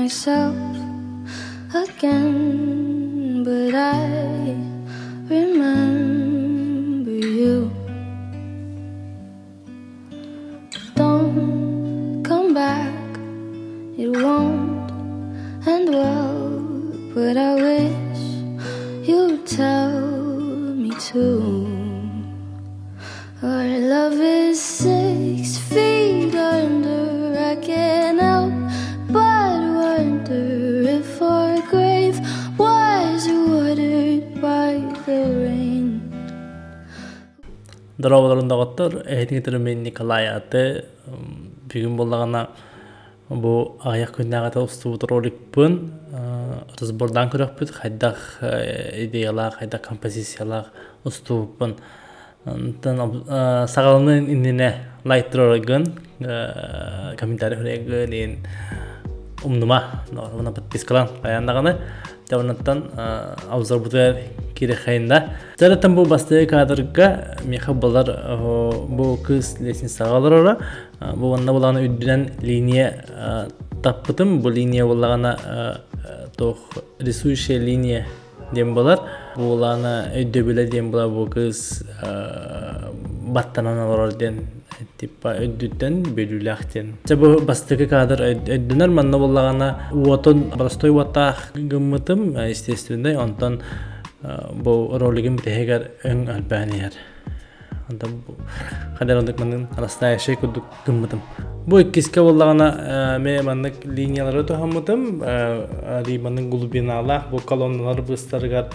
Myself again, but I remember you. Don't come back, it won't end well, but I wish you'd tell me to. Our love is 6 feet under. I can't help but wonder if our grave was watered by the rain. Дорооболорун, доҕоттор, эһитин мен Николай аты бүгүн буоллаҕына бу аҕыйах күннээҕитэ устубут роликпын разбордаан көрөхпүт, хайдах идеялаах, хайдах композициялаах устубуппун. Онтон саҕаланын иннинэ лайк тураргын, комментарий суруйаргын умнума, уонна подпискалан хайаан даҕаны. Оннуттан обзорбутугар киириэххэйин. Жараттан бу бастакы кадрга миэхэ булар бу кыыс лестницаҕа олороро. Бу онно булаҕына үрдүнэн линия таппытым. Бу линия буоллаҕына туох рисующая линия диэн буолар. Бу булаана өйдөбүлэ диэн буолар, бу кыыс баттанан олорор диэн, типа өйдүттэн бөлүүлээх диэн. Чэ, бу бастакы кадр өйдөнөр. Манна буоллаҕына уотун простой уоттаах гыммытым, естественный, онтон бу ролигым бүтэһигэр өҥ элбээн иһэр. Онтон хадер ондук манын настоящий курдук гыммытым. Бу иккиске буоллаҕына ме маннык линиялары туһаммытым, маннык глубиналаах, бу колонналар быыстарыгар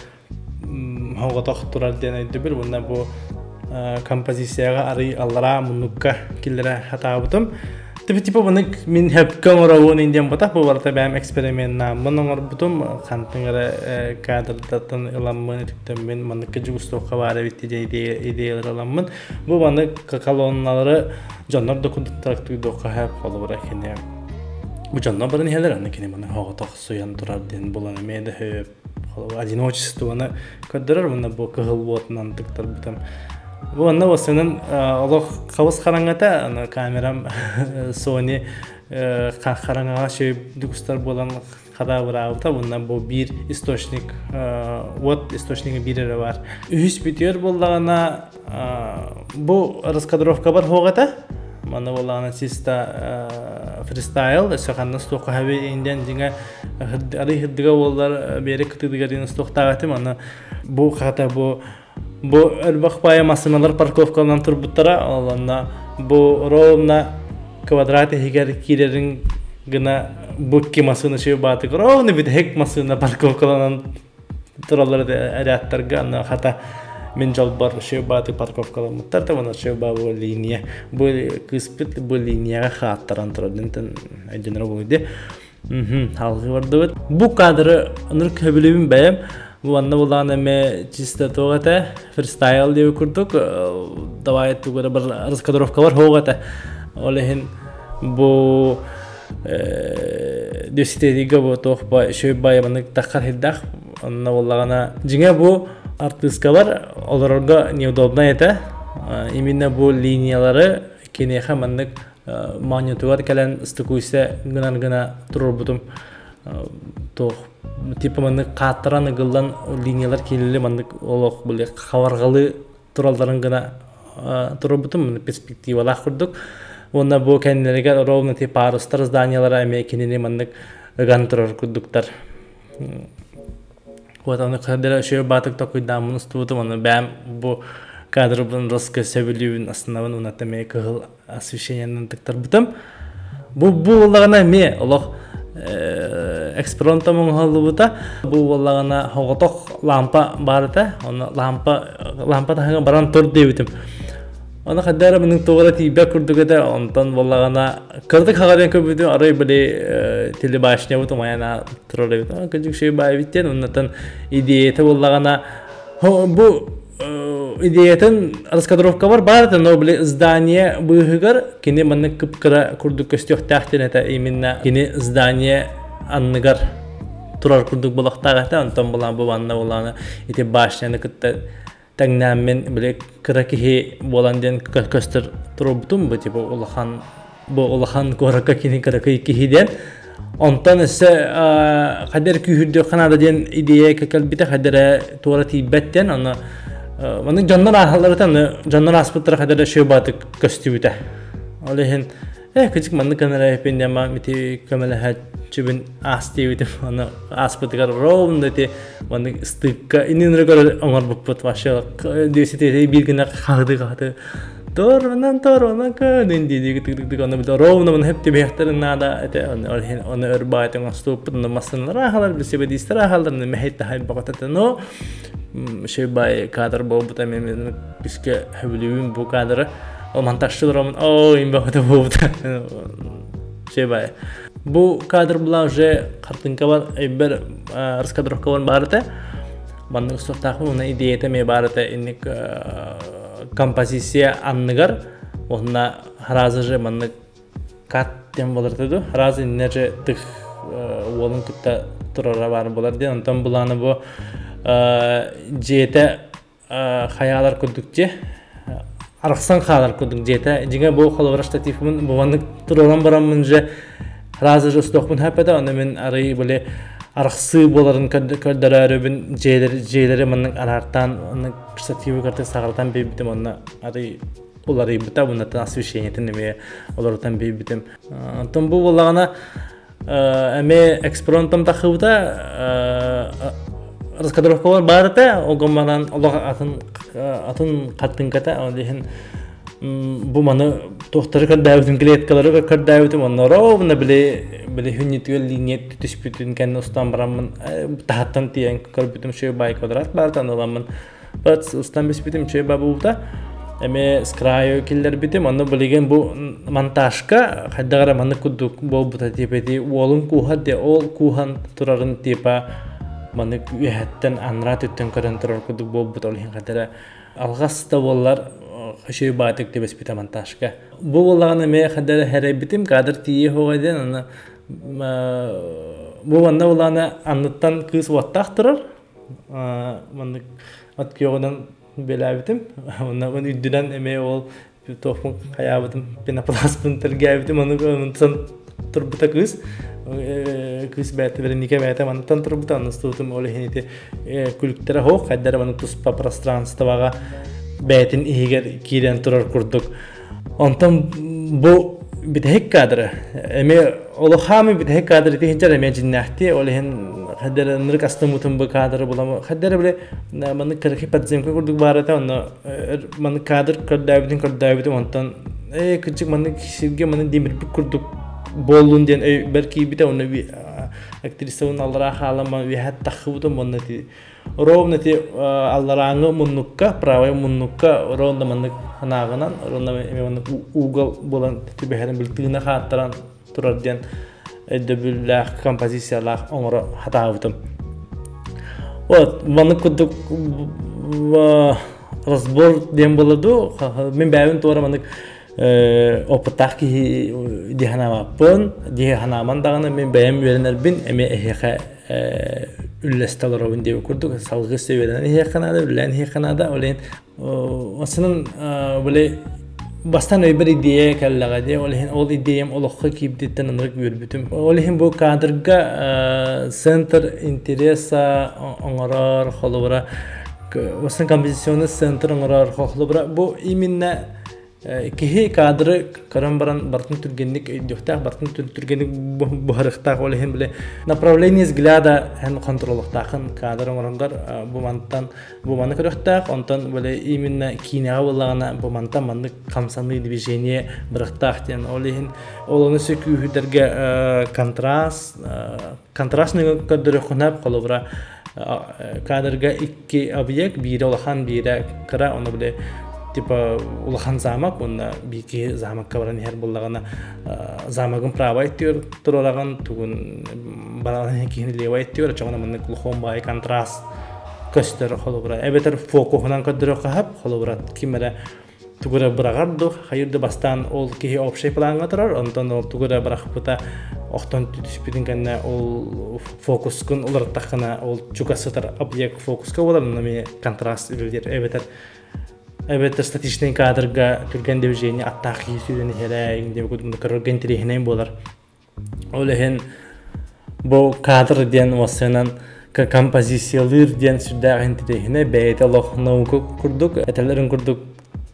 хоҕотох турар диэн өйдөбүл. Уонна бу композицияҕа арый аллараа муннукка киллэрэ хатаабытым. Типа типа маннык мин хөпкө оҥоробун индиэн ботах, бу барыта бэйэм эксперименнааммын оҥорбутум, хантан эрэ кадрдартан ыламмын, үтүктэммин, манныкка дьугустуохха баар эбит диэн идеялар ыламмын. Бу маннык колонналары дьоннор да курдуктар туйдуохха хөп, холобура кини бу дьоннор баран иһэлэр, аны кини маны хоҕотох суйан турар диэн булан эмиэ да хөп, одиночествоны көрдөрөр. Уонна бу кыһыл уотунан тыктарбытым. Бу онно осынан олох хабыс хараҥата, аны камерам Sony хараҥаҕа шөй дугустар буолан хадаабыраабыта. Уонна бу биир источник, уот источнига биир эрэ бар. Үһүс бүтүөр буоллаҕына бу раскадровка бар хуоҕата. Маны буоллаҕына чисто фристайл, өссө ханна стуохха хаби индиан дьиҥэ арый хырдыга буоллар биэри кытыдыгар дин устуохтаах этим. Аны бу хата бу элбэх пая массыналар парковкаланан турбуттара, олонно бу ровно квадрат иһигэр киирерин гына букки массыына шөй баатык ровно бүтэһик массыына парковкаланан тураллар рядтарга. Аны хата мин дьолбор шөй баатык парковкаламмыттар да, мана шөй баа бу линия, бу кыыспыт бу линияҕа хааттаран турар дентен өйдөнөр буолуйди. Алгы бардыбыт. Бу кадры ыныр көбүлүбүн бэйэм. Бу манна булаан эме чисто туох этэ, фристайл диэби курдук, давай тугура бар раскадровка бар хоох этэ. Ол иһин бу десятига бу туох ба шөй бай маннык таххар хиддах. Онно буоллаҕына дьиҥэ бу артыыскалар олорорго неудобно этэ. Именно бу линиялары киниэхэ маннык мониторугар кэлэн стыкуйса гынан гына турурбутум, туох типа маннык хааттаран ыгыллан линиялар киирили маннык олох били хабарҕалы туралларын гына турурбутум, перспективалаах курдук. Уонна бу кэннилэригэр ровно ти парустар зданиялара эмиэ кинини маннык ыган турар курдуктар. Вот аны кадра шөй баатык токуйдааммын устубутум. Аны бэм бу кадрбын роска сөбүлүүбүн, астынабын. Уонна эмиэ кыһыл освещениенан тыктарбытым. Бу буоллаҕына эмиэ олох экспромтом оҥоһуллубута. Бу буоллаҕына хоҕотох лампа баар этэ. Оны лампа таһыгар баран тур диэбитим. Оны хайдара мының тугара тиийбэт курдук этэ. Онтон буоллаҕына кырдык хаҕарыан көрбүтүм, арай били телебашня бут умайана турар эбит. Кыдьык шөй баайбыттен. Оннотон идеята буоллаҕына бу идеятын раскадровка бар бар этэ, но били здание быыһыгар кини маннык кып-кыра курдук көстүөхтээх этэ, именно кини здание анныгар турар курдук болохтаах этэ. Онтон булаан бу манна булаана ити башняны кытта тэҥнээммин били кыра киһи буолан диэн көстөр турбутум. Бу типа улахан, бу улахан куоракка кини кыракый киһи диэн. Онтон өссө хайдах эрэ күүһүрдүөххэ наада диэн идея кэлбитэ, хайдах эрэ туора тиийбэт диэн, аны маннык дьоннор ааһалларыта, аны дьоннор ааспыттара хайдах эрэ шөбатык көстүбүтэ. Ол иһин кычык маннык гынара эпин диэн ити көмөлөһөөччүбүн аас диэбитим. Аны ааспытыгар ровно ити маннык ыстыыкка иннин көрөр оҥорбуппут вообще диэсити биир гына хаһыты-хаһыты Торунан торунан көнүн диди тык оны бит ровно мын хеп тибехтерин наада эте оны оны өр баайтын астууппут оны массыналар ахалар билсибедистер ахалар мехет тахай бакатата но шей бай кадр болбута мен күскө хөбүлүүм бу кадры ол монтажчылар омун о им баката болбута шей бай бу кадр була уже картинка бар эбер раскадровка бар барыта маннык суохтаахпын уна идеята ме барыта инник композиция анныгар уонна сразу же маннык кат диэн буолар ду сразу иннэ же тых уолун кытта турара баар буолар диэн онтон булааны бу дьиэтэ хайаалар курдук дьиэ арахсан хаалар курдук дьиэтэ дьиҥэ бу холобура штативмын бу маннык туруоран бараммын же сразу же устуохпун хэппэтэ онно мин арый били арахсыы буоларын көрдөрөөрүбүн дьиэлэри маннык араартаан маннык штативы кытта саҕалатан биэрбитим онно арый уларыйбыта bunнаттан освещениетин эмиэ олорутан биэрбитим онтон бу буоллаҕына эмиэ экспромтом таххыбыта раскадровкалар баар этэ ол гомманан олох атын атын хаттыҥката ол иһин бу маны туохтары көрдөөбүтүм клеткалары көрдөөбүтүм онно ровно били били хүннүтүгэр линия түспүтүн кэннэ устан бараммын таһаттан тиийэн көрбүтүм шөй бай квадрат баартан ыламмын бат устан биспитим шөй бабуута эме с краю киллэрбитим онно билигин бу монтажка хайдах эрэ маннык курдук буолбута типа уолун кууһа де ол кууһан турарын типа маннык үөһэттэн анараа өттүн көрөн турар курдук буолбут ол иһин хатара алҕас да буоллар үчүгэй баҕайытык түбэспитэ монтажка. Бу буоллаҕына эмиэ хайда эрэ сэрэйбитим, кадр тиийиэ суоҕа диэн, аны бу манна буоллаҕына анныттан кыыс уоттаах турар, маннык от күөҕүнэн бэлээбитим, уонна үрдүнэн эмиэ ол туохпун хайаабытым, пенопластпын тэлгээбитим, ону онтон турбута кыыс кыыс бэйэтэ Вероника бэйэтэ мантан турбута онустубутум ол иһин ити күлүктэрэ хоох хайдара маны туспа пространствоҕа бэйэтин иһигэр киирэн турар курдук онтон бу бүтэһик кадры эмиэ олохаамы бүтэһик кадры ити эмиэ дьиннээхти ол иһин хайдара ынырык астыммытым бу кадры булам хайдара биле маннык кыракый подземка курдук баар этэ онно маннык кадр көрдөөбүтүн көрдөөбүтүм онтон ээ кырдьык маннык сиргэ маны димирбит курдук буоллун диэн өйбөр киирбитэ уонна актрисабын аллараа хаалан үөһэ таххыбытым уонна ити ровно ити алларааҥҥы муннукка правай муннукка ровно маннык ханааҕынан ровно эмиэ маннык угол буолан түбэһэрин били тыына хааттаран турар диэн өйдөбүллээх композициялаах оҥоро сатаабытым. Вот, маннык курдук разбор диэн буола дуу, мин бэйэбин туора маннык опыттаах киһи дии санаабаппын, дии санааман даҕаны мин бэйэм үөрэнэрбин эмиэ эһиэхэ үллэстэ олоробун диэбит курдук салгыы үөрэнэн иһиэххэ наада, үлэлээн иһиэххэ наада. Ол иһин Осунун били бастан өйбөр идея кэллэҕэ дии, ол иһин ол идеям олоххо киирбититтэн ынырык үөрбүтүм. Ол иһин бу кадрга центр интереса оҥорор холобура бастан композиционный центр оҥорор холобура бу именно Киһи кадры көрөн баран барытын түргэнник өйдүөхтээх, барытын түргэнник буһарыахтаах ол иһин били направление взгляда эн хонтуруолуохтааххын кадр оҥоронгор бу мантан бу маны көрүөхтээх, онтон били именно киинэҕэ буоллаҕына бу мантан маннык хамсаныы движение бырахтаах диэн ол иһин ол ону күүһүрдэргэ контраст контраст көрдөрүөххүнэ холобура кадрга икки объект биирэ улахан биирэ кыра ону били типа улахан замок уонна биир киһи замокка баран иһэр буоллаҕына замогын правай өттүгэр туруораҕын тугун баран киһини левай өттүгэр оччоҕуна маннык улахан баай контраст көстөр холобура эбэтэр фокуһунан көрдөрүөххэ сөп холобура ким эрэ тугу эрэ быраҕар дуу хайыр да бастаан ол киһи общай плаҥҥа турар онтон ол тугу эрэ бырахпыта охтон түспүтүн кэннэ ол фокускун уларыттаххына ол чугас сытар объект фокуска буолар онно эмиэ контраст үлэлиир эбэтэр эбэтэр статичный кадрга түргэн движение аттаах киһи сүүрэн иһэрэ иҥ диэбит көрөргө интэриэһинэй буолар ол иһин Бу кадр диэн уоссайынан композициялыыр диэн сүрдээх интэриэһинэй бэйэтэ олох наука курдук этэллэрин курдук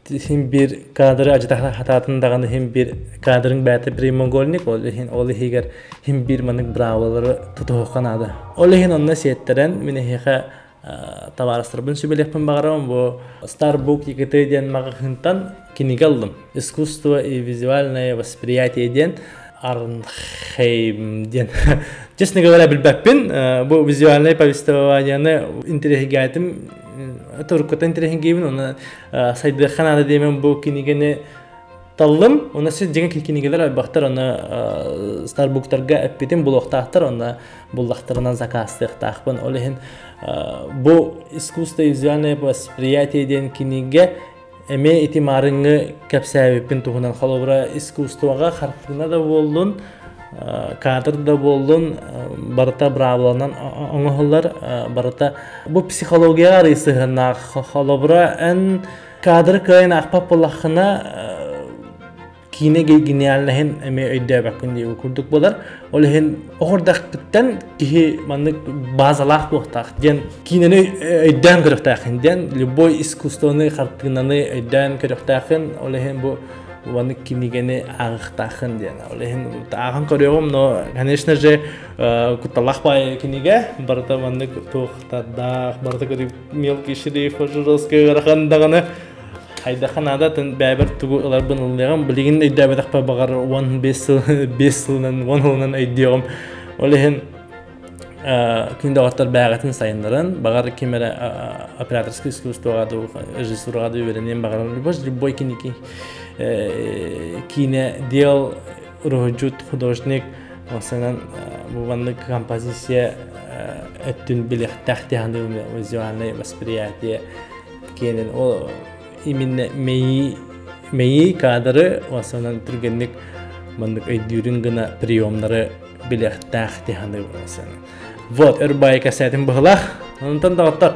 син биир кадры ажытаха хатаатын даҕаны син биир кадрын бэйэтэ прямоугольник ол иһин ол иһигэр син биир маннык браавалары тутуһуохха наада. Ол иһин онно сиэттэрэн мин эһиэхэ табаарыстарбын сүбэлиэхпин баҕарабын бу Starbook ЕКТ диэн маҕаһыынтан кинигэ ыллым. Искусство и визуальное восприятие диэн Арнхейм диэн. Честно говоря, билбэппин. Бу визуальное повествованиены интэриэһиргээтим. Туркута интэриэһиргиибин, уонна сайдыахха наада диэмин бу кинигэни таллым. Уонна сир дьиҥэ кинигэлэр элбэхтэр, онно Старбуктарга эппитим булуохтаахтар, онно буллахтарынан заказтыахтаахпын. Ол иһин бу искусство и визуальное восприятие диэн кинигэ эмиэ ити маарыҥҥы кэпсээбиппин туһунан холобура искусствоҕа хартыына да буоллун, кадр да буоллун барыта быраабыланан оҥоһуллар, барыта бу психологияҕа арыый сыһыаннаах. Холобура эн кадры кыайан аахпат буоллаххына киинэ гениальноһын эмиэ өйдөөбөккүн диэбит курдук буолар. Ол иһин оҕордахпыттан киһи маннык базалаах буолуохтаах диэн киинэни өйдөөн көрүөхтээххин диэн любой искусствоны хартыынаны өйдөөн көрүөхтээххин ол иһин бу маннык кинигэни ааҕыахтааххын диэн ол иһин ааҕан көрүөҕүм но конечно же кутталлаах баай кинигэ барыта маннык туохтардаах барыта көрү мелкий шрифт жесткий ыарахан даҕаны хайдахха наада атын бэйэбэр тугу ыларбын ыллыаҕым билигин өйдөөбөтөхпө баҕар 15 сыл 5 сылынан 10 сылынан өйдүөҕүм ол иһин күн доҕоттор бээҕитин сайыннаран баҕар ким эрэ операторское искусствоҕа дуу режиссураҕа дуу үөрэниэн баҕарар любой любой киники киинэ дел уруһуйдьут художник осанан бу маннык композиция өттүн билиэхтээх дии визуальное восприятие киэнин ол именно мэйии мэйии кадры осанан түргэнник маннык өйдүүрүн гына приемнары билиэхтээх дии саныыбын. Вот өр баайы кэсээтим быһылаах. Онтон доҕоттор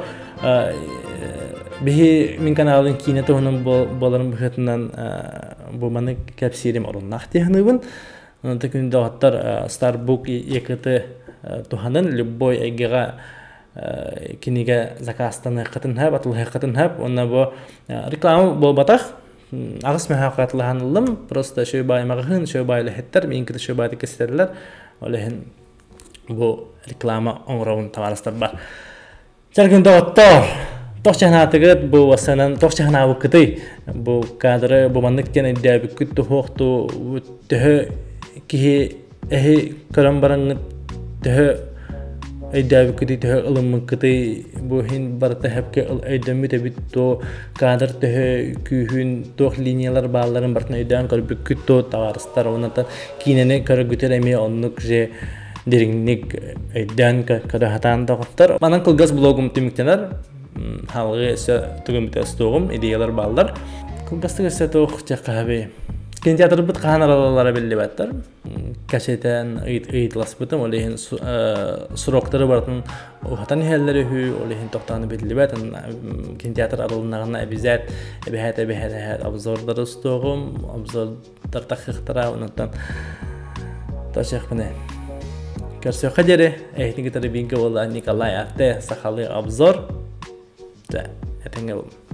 биһи мин каналын киинэ туһунан буоларын быһыытынан бу маны кэпсиирим оруннаах дии саныыбын. Онтон күн доҕоттор Starbook ЕКТ туһанан любой эйгэҕэ кинигэ заказтаныаххытын сөп, атылыһыаххытын сөп. Уонна бу реклама буолбатах. Аҕыс мөһөөх атылаһан ыллым. Просто шөй баай маҕаһыын, шөй баай үлэһиттэр, миин кытта шөй баайдык кэсэтэллэр. Ол иһин бу реклама оҥоробун табаарыстарбар. Чаргын доҕоттоор, туох чаһынаатыгыт бу вассанан туох чаһынаабыккытый? Бу кадры бу маннык диэн өйдөөбүккүт туһуохту төһө киһи эһи көрөн бараҥҥыт төһө өйдөөбүккүтүй төһө ылыммыккытый бу иһин барыта сөпкө өйдөммүт эбит дуо кадр төһө күүһүн туох линиялар баалларын барытын өйдөөн көрбүккүт дуо табаарыстар уонна киинэни көрөргүтүгэр эмиэ оннук же дириҥник өйдөөн көрө сатаан доҕоттор манан кылгас блогум түмүктэнэр халгы өссө тугум туоҕум идеялар бааллар кылгастык өссө туох чаххаһабый кинотеатрбыт хаһан аралалара биллибэттэр кэсэтэн ыйытыласпытым ол иһин сроктары барытын уһатан иһэллэр үһү ол иһин тохтоон биллибэт кинотеатр арылыннаҕына эбизээт эбэһээт эбэһээт обзордары устуоҕум обзордар тахыахтара онтон тосиахпыны көрсүөххэ диэри эһитин кытары бииргэ буолла Николай Арте сахалыы обзор этэҥҥэ буолун.